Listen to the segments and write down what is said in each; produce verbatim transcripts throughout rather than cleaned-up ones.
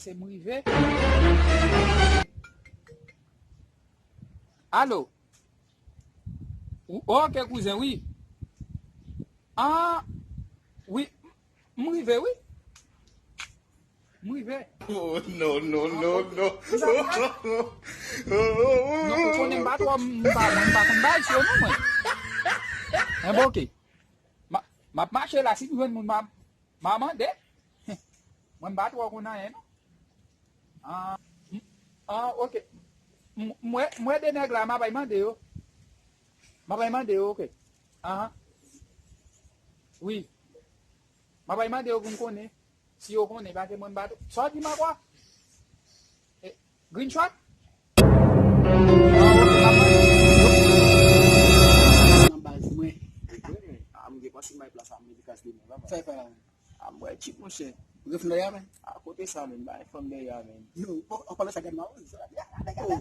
Se m rive. Alo? Ou, ok, kouzen, wi. Ah, wi. M rive, wi. M rive. Oh, no, no, no, no. Non, ou konnen m pa twò, m pa, m pa konn bay sou yo, non, mwen. Enben, ok. M a, m ap mache la, si m jwenn moun, m a, m a mande. Mwen, m pa twò konn anyen, non. Ah, m, ah, ok. M, m wè, m wè de nèg la, m ap al mande yo. M ap al mande yo, ok. Ahan. Wi. M ap al mande yo pou m konnen. Si yo konnen, paske mwen m pa tou. Sa w di m ankò? Eh, Greenshot? Ah, ok, m ap mande. Nan baz mwen. Ah, m gen panse m bay plas a Amerikas demen, papa. Sa e fè la menm? Ah, m wè chip, monchè. Ou gen fanm dèyè a, men? Ah, kote sa menm? Bay fanm dèyè a, men. Yo, an palan sa, gade mawozo. Oh.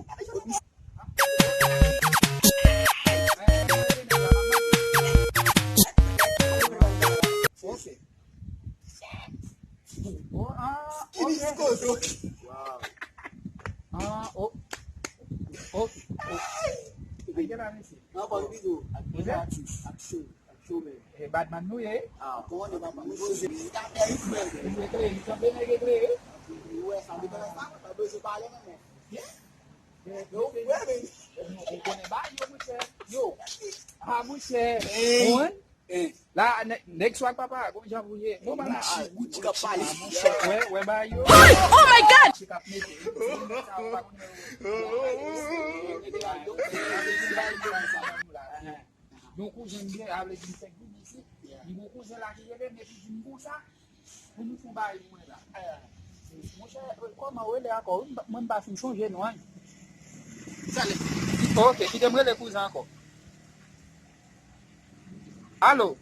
Ok. Oh, ah, ok. Wow. Ah, oh. Oh, oh. Ay, gen la, mesye. Nan bòl bigo. Ak Benatus. Ak Show. Ak Show, men. E Badman nou ye? Ah, konnen Badman nou ye. Li ta fè ritm, men. Li eklere, li sanble nèg eklere. Ou wè sa, li konn sa, pa bezwen pale, non, men. Yo, ou konnen ba yo, monchè. Yo. Ah, monchè. Hein? Ou wè? Hein. La, nè-, nèg swag papa, konn jan pou ye. Bon, ba la, Gucci, Gucci k ap pale. Ah, monchè, wè, wè ba yo. Oh my God! Gucci k ap mete. Yon kouzen byen, a vle di m fèk vin isit. Li gon kouzen la ki rele m epi di m konsa. Pou nou fon bagay pou mwen la. Monchè, kòman w rele ankò? Mwen, m pa fin sonje non, an. Salè. Ok, kite m rele kouzen ankò. Alo?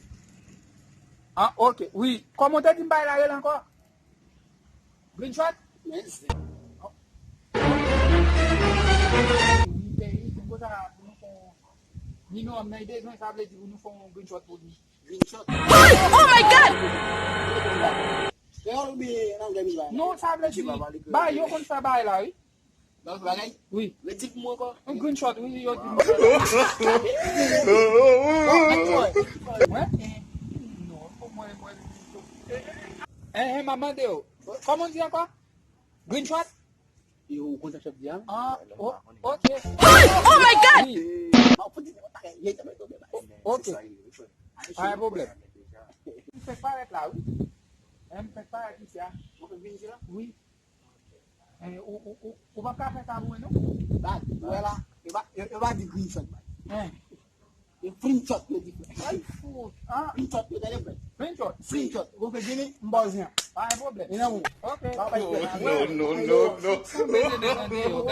Ah, ok. Wi, kòman w te di m bagay la rele ankò? Greenshot? Men se. Wi, peyi, di m konsa pou nou fon. Nimewo m nan li bezwen, sa vle di pou nou fon greenshot pou li. Greenshot. Oh my God! Kreyòl oubyen an anglè nou bay? Non, sa vle di, ba yo konn fè bagay la, wi. Ba fè bagay? Wi. Redi pou mwen ankò. Yon greenshot, wi, yo di m. Mwen? Non, pou mwen, mwen. Eh, eh, m a mande yo. Kòman w di ankò? Greenshot? Yo, ou konn sa chèf di a? Ah, oh, ok. Oh my God! Wi. Ok. Pa gen pwoblèm. M fèk parèt la, wi. M fèk parèt isi a. Ou fèk vin isi la? Wi. Eh, ou, ou, ou, ou pa ka fè sa pou mwen, non? Bad, ou wè la, yo pa, yo, yo pa di greenshot, bad. Hein. E screenshot yo di frè. Ay, fout. Ah. Screenshot yo, tande frè. Screenshot. Screenshot. Ou fè vini, m ba w zen an. Pa gen pwoblèm. E nan ou. Ok. Pa bay frè. Oh, no, no, no, no. Sa mete de tande yo.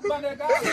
Tande gade.